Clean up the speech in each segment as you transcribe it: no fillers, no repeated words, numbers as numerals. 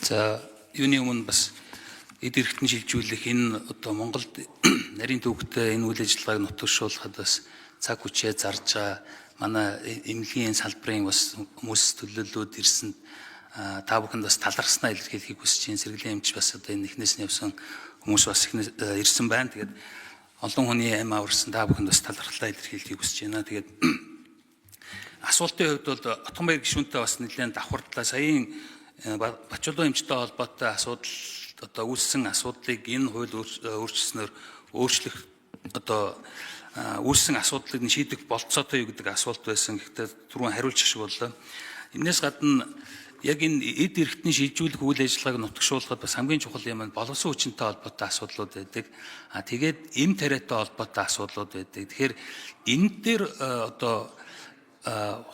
За, юуны өмнө бас эд эрхтэн шилжүүлэх энэ одоо Монголд нарийн төвөгтэй энэ үйл ажиллагааг нутагшуулахад бас цаг хүчээ зарж байгаа манай эмнэлгийн салбарын бас хүмүүс төлөөллүүд ирсэн та бүхэнд бас талархснаа илэрхийлэхийг хүсэж байна. Сэргэлийн эмч бас одоо энэ эхнээс нь явсан хүмүүс бас ирсэн байна. Тэгээд олон хүний амь аварсан та бүхэнд бас талархлаа илэрхийлэхийг хүсэж байна. Тэгээд асуултын хувьд бол Отгонбаяр гишүүнтэй бас нэлээд давхардлаа. Саяын Бачулуун эмчтэй холбоотой асуудал одоо үүссэн асуудлыг энэ хууль өөрчилснөөр өөрчлөх одоо үүссэн асуудлыг нь шийдэх болцоотой юу гэдэг асуулт байсан. Гэхдээ түрүүн хариулчих шиг боллоо. Энээс гадна яг энэ эд эрхтний шилжүүлэх үйл ажиллагааг нутагшуулахад бас хамгийн чухал юм нь боловсон хүчинтэй холбоотой асуудлууд байдаг. А тэгээд эм тариатай холбоотой асуудлууд байдаг. Тэгэхээр энэ дээр одоо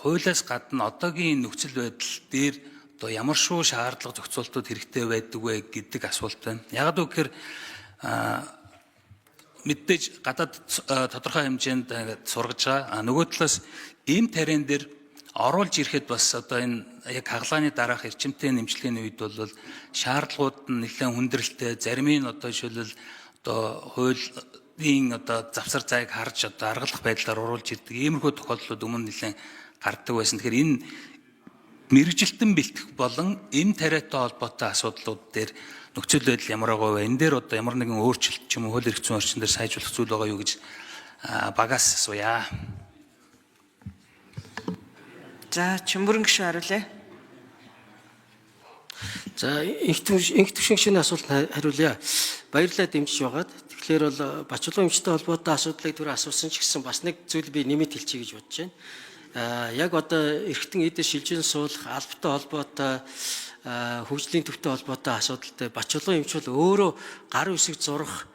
хуулиас гадна одоогийн нөхцөл байдал дээр одоо ямар шүү шаардлага зохицуултууд хэрэгтэй байдаг вэ гэдэг асуулт байна. Яг үг гэхээр мэдээж гадаад тодорхой хэмжээнд сургаж байгаа. Нөгөө талаас эм тариан дээр оруулж ирэхэд бас одоо энэ яг хагалгааны дараах эрчимтэй нэмжлэгийн үед бол шаардлагууд нь нэлээд хүндрэлтэй. Зарим нь одоо жишээлбэл одоо хуулийн одоо завсар зайг харж одоо аргалах байдлаар оруулж ирдэг. Иймэрхүү тохиолдлууд өмнө нэлээд гардаг байсан. Тэгэхээр энэ мэргэжилтэн бэлтгэх болон эм тариатай холбоотой асуудлууд дээр нөхцөл байдал ямар байгаа вэ? Энэ дээр одоо ямар нэгэн өөрчлөлт ч юм уу хууль эрх зүйн орчин дээр сайжруулах зүйл байгаа юу гэж багаас асууя. За, Чөмбөрөн гишүүн хариулъя. За, инх түвшин гишүүний асуултанд хариулъя. Баярлалаа дэмжиж байгаад. Тэгэхээр бол Бачулуун эмчтэй холбоотой асуудлыг түр асуусан ч гэсэн бас нэг зүйл би нэмэлт хэлчихье гэж бодож байна. Яг одоо эргэтэн эдээ шилжин суулгах албатай холбоотой хөгжлийн төвтэй холбоотой асуудалтай Бачулуун эмч бол өөрөө гар үсэг зурах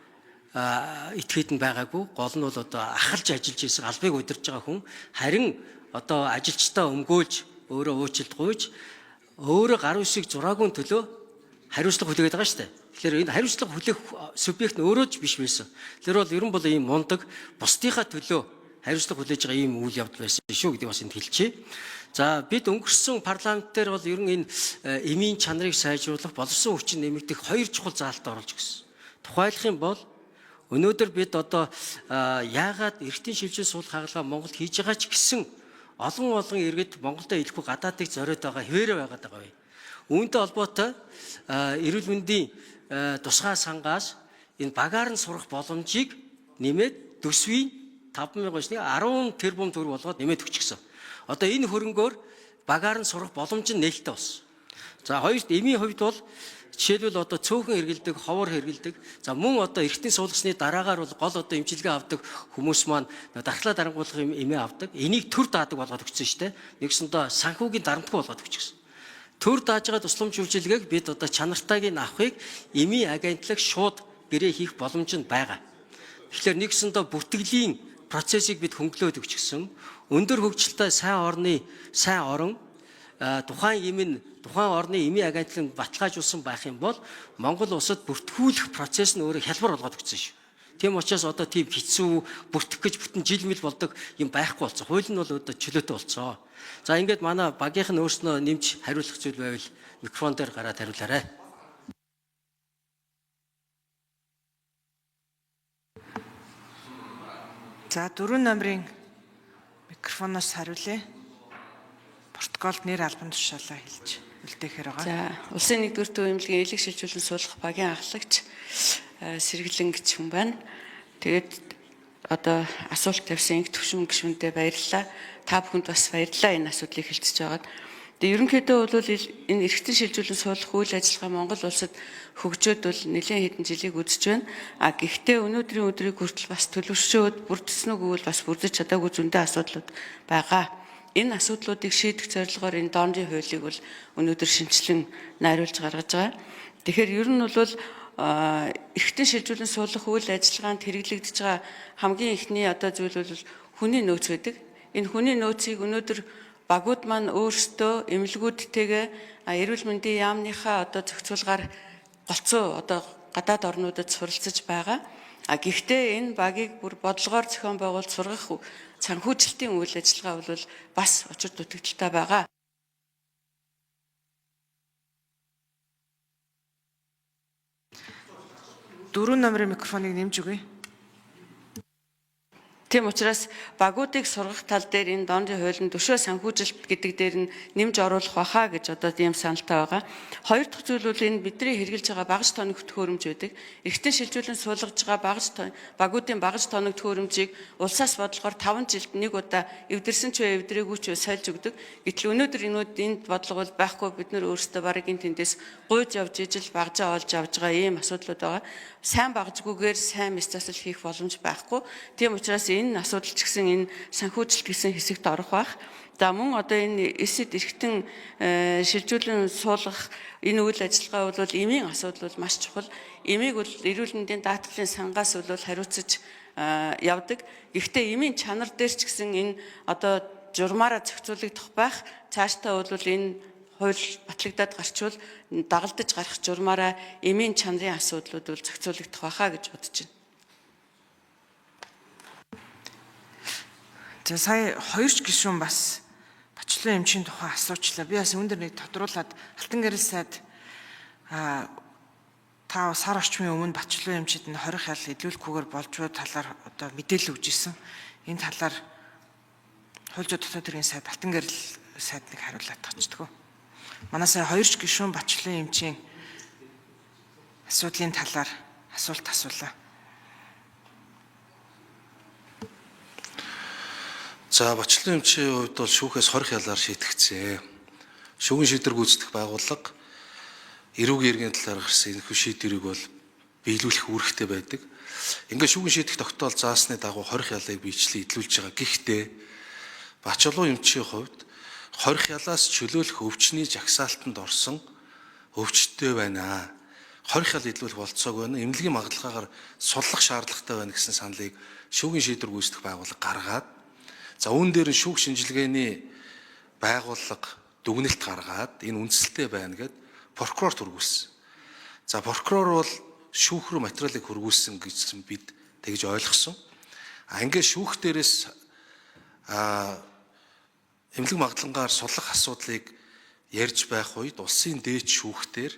этгээд нь байгаагүй. Гол нь бол одоо ахалж ажиллаж байсан албыг удирж байгаа хүн харин одоо ажилчдаа өмгөөлж өөрөө уучлалт гуйж өөрөө гар үсгийг зураагүй төлөө хариуцлага хүлээгээд байгаа шүү дээ. Тэгэхээр энэ хариуцлага хүлээх субъект нь өөрөө ч биш байсан. Тэр бол ерөн бол ийм мундаг бусдынхаа төлөө хариуцлага хүлээж байгаа ийм үйл явдал байсан шүү гэдгийг бас энд хэлчихье. За, бид өнгөрсөн парламент дээр бол ерөн энэ эмийн чанарыг сайжруулах, боловсон хүчин нэмэгдэх хоёр чухал заалт оруулж өгсөн. Тухайлах юм бол өнөөдөр бид одоо яагаад эргэтийн шилжин суулгах хагалгаа Монголд хийж байгаа ч гэсэн олон олон иргэд Монголдо ирэхгүй гадаадыг зориод байгаа хэвээрээ байгаад байгаа вэ? Үүнтэй холбоотой эрүүл мэндийн тусгай сангаас энэ багаар нь сурах боломжийг нэмээд төсвийн 5000-ны 10 тэрбум төгрөг болгоод нэмээд өгчихсөн. Одоо энэ хөрөнгөөр багаар нь сурах боломж нь нээлттэй болсон. За, хоёрт эмийн хувьд бол жишээлбэл одоо цөөхөн хэрэгэлдэг, ховор хэрэгэлдэг. За, мөн одоо эргэтийн суулгасны дараагаар бол гол одоо эмчилгээ авдаг хүмүүс маань дархлаа дарангуулах эмээ авдаг. Энийг төр даадаг болгоод өгсөн шүү дээ. Нэгсэндээ санхүүгийн дарамтгүй болгоод өгчихсөн. Төр дааж байгаа тусламж үйлчилгээг бид одоо чанартайг нь авахыг эмийн агентлаг шууд гэрээ хийх боломж нь байгаа. Тэгэхээр нэгсэндээ бүртгэлийн процессыг бид хөнгөлөөд өгчихсөн. Өндөр хөгжилтэй сайн орны сайн орон тухайн эм нь тухайн орны эмийн агентлаг баталгаажуулсан байх юм бол Монгол улсад бүртгүүлэх процесс нь өөрөө хялбар болгоод өгсөн шүү. Тийм учраас одоо тийм хэцүү бүртгэх гэж бүтэн жил мэл болдог юм байхгүй болсон. Хууль нь бол одоо чөлөөтэй болцоо. За, ингээд манай багийнх нь өөрснөө нэмж хариулах зүйл байвал микрофон дээр гараад хариулаарай. За, 4 номерын микрофоноос хариулъя. Протоколд нэр албан тушаалаа хэлж үлдээхээр байгаа. За, Улсын нэгдүгээр төв эмнэлгийн элэг шилжүүлэн суулгах багийн ахлагч сэргэлэн гэж хүн байна. Тэгээд одоо асуулт тавьсан инх төвшин гишүүндээ баярлалаа. Та бүхэнд бас баярлалаа энэ асуудлыг хэлцэж байгаад. Тэгээд ерөнхийдөө бол энэ эргэтэн шилжүүлэн суулгах үйл ажиллагаа Монгол улсад хөгжөөд бол нэлээд хэдэн жилийг үзэж байна. А гэхдээ өнөөдрийн өдрийг хүртэл бас төлөвшөөд бүрдсэн үгүй бол бас бүрдэж чадаагүй зөндөө асуудлууд байгаа. Энэ асуудлуудыг шийдэх зорилгоор энэ донорын хуулийг бол өнөөдөр шинэчлэн найруулж гаргаж байгаа. Тэгэхээр ер нь бол эргэтэн шилжүүлэн суулгах үйл ажиллагаанд хэрэглэгдэж байгаа хамгийн эхний одоо зүйл бол хүний нөөц байдаг. Энэ хүний нөөцийг өнөөдөр багууд маань өөрсдөө эмнэлгүүдтэйгээ эрүүл мэндийн яамныхаа одоо зохицуулгаар голцоо одоо гадаад орнуудад суралцаж байгаа. А гэхдээ энэ багийг бүр бодлогоор зохион байгуулж сургах санхүүжилтийн үйл ажиллагаа бол бас учир дутагдaltaй байгаа. 4 номерын микрофоныг нэмж өгье. Тийм учраас багуудыг сургах тал дээр энэ донорын хуулийн төшөө санхүүжилт гэдэг дээр нь нэмж оруулах байхаа гэж одоо ийм саналтай байгаа. Хоёр дахь зүйл бол энэ бидний хэрэглэж байгаа багаж тоног төхөөрөмж байдаг. Эргэтэн шилжүүлэн суулгаж байгаа багаж багуудын багаж тоног төхөөрөмжийг улсаас бодлогоор 5 жилд нэг удаа эвдэрсэн ч вэ эвдрээгүй ч вэ сольж өгдөг. Гэтэл өнөөдөр энд бодлого бол байхгүй, бид нар өөрсдөө бараг энэ тэндээс гуйж явж ижил багжаа олж авж байгаа ийм асуудлууд байгаа. Сайн багажгүйгээр сайн мэс засал хийх боломж байхгүй. Тийм учраас энэ асуудал ч гэсэн энэ санхүүжилт гэсэн хэсэгт орох байх. За мөн одоо энэ эсэд эргэтэн шилжүүлэн суулгах энэ үйл ажиллагаа бол эмийн асуудал бол маш чухал. Эмийг бол эрүүл мэндийн даатгалын сангаас бол хариуцаж явдаг. Гэхдээ эмийн чанар дээр ч гэсэн энэ одоо журмаараа зохицуулагдах байх. Цаашдаа бол энэ хууль батлагдаад гарчвал дагалдаж гарах журмаараа эмийн чанарын асуудлууд бол зохицуулагдах байхаа гэж бодож байна. За сая хоёр ч гишүүн бас Бачлан эмчийн тухай асуучлаа. Би бас үүн дээр нэг тодруулаад Алтан гэрэл сайд та сар орчмын өмнө Бачлан эмчид нь 20 хял илүүлэхгүйгээр болж буй талаар одоо мэдээлэл өгч ирсэн. Энэ талаар хууль зүйн дотоод хэргийн сайд Алтан гэрэл сайд нэг хариулаад тачдгоо. Манай сая хоёр ч гишүүн Бачлан эмчийн асуудлын талаар асуулт асуулаа. За Бачлан эмчийн хувьд бол шүүхээс 20 ялаар шийтгэгдсэн. Шүүгэн шийдвэр гүйцэтгэх байгууллага эрүүгийн иргэн талаар гарсан энэхүү шийдвэрийг бол биелүүлэх үүрэгтэй байдаг. Ингээд шүүгэн шийдэх тогтоол заасны дагуу 20 ялыг биечлэн эдлүүлж байгаа. Гэхдээ Бачлан эмчийн хувьд 20 ялаас чөлөөлөх өвчний жагсаалтанд орсон өвчтөй байна. 20 ял эдлүүлэх болцоог байна. Эмнэлгийн магадлалгаар суллах шаардлагатай байна гэсэн саналыг шүүгэн шийдвэр гүйцэтгэх байгууллага гаргаад, за үүн дээр нь шүүх шинжилгээний байгууллага дүгнэлт гаргаад энэ үндсэлтэй байна гэд прокурорт хүргүүлсэн. За прокурор бол шүүх рүү материалыг хүргүүлсэн гэсэн бид тэгж ойлгосон. А ингээд шүүх дээрээс эмнэлэг магадлангаар суллах асуудлыг ярьж байх үед улсын дээд шүүх дээр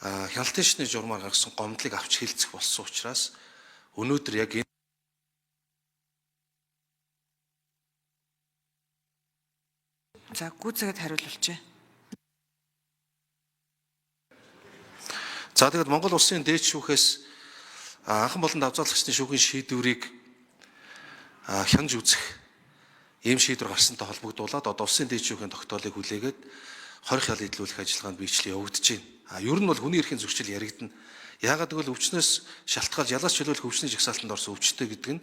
хяналтын шашны журмаар гаргасан гомдлыг авч хилцэх болсон учраас өнөөдөр яг энэ За гүйцэгэд хариулуулчих. За тэгэд Монгол улсын дээд шүүхээс анхан болон давзаалагчдын шүүхийн шийдвэрийг хянаж үзэх ийм шийдвэр гарсантай холбогдуулаад одоо улсын дээд шүүхийн тогтоолыг хүлээгээд 20 ял эдлүүлэх ажиллагаанд биечлэн явагдаж байна. А ер нь бол хүний эрхийн зөрчил яригдана. Яагаад гэвэл өвчнөөс шалтгаалж ялаас чөлөөлөх өвчний жагсаалтанд орсон өвчтөй гэдэг нь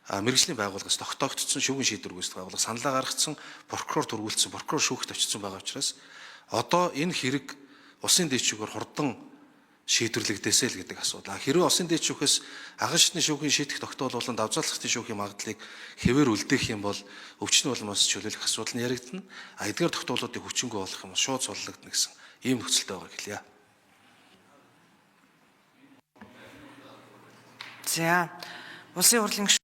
мэргэжлийн байгууллагаас тогтоогдсон шүүгэн шийдвэр гүйцэтгэх байгууллага саналаа гаргацсан, прокурор түргүүлсэн, прокурор шүүхт очсон байгаа учраас одоо энэ хэрэг улсын дээд шүүхээр хурдан шийдвэрлэгдээсэй л гэдэг асуудал. Хэрвээ улсын дээд шүүхээс аган шатны шүүхийн шийдэх тогтоол болон давзаалгын шүүхийн магадлалыг хэвээр үлдээх юм бол өвчнө улмаас чөлөөлөх асуудал нь яригдана. А эдгээр тогтоолуудыг хүчингүй болох юм бол шууд суллагдана гэсэн ийм нөхцөлтэй байгааг хэлье. За улсын хурлын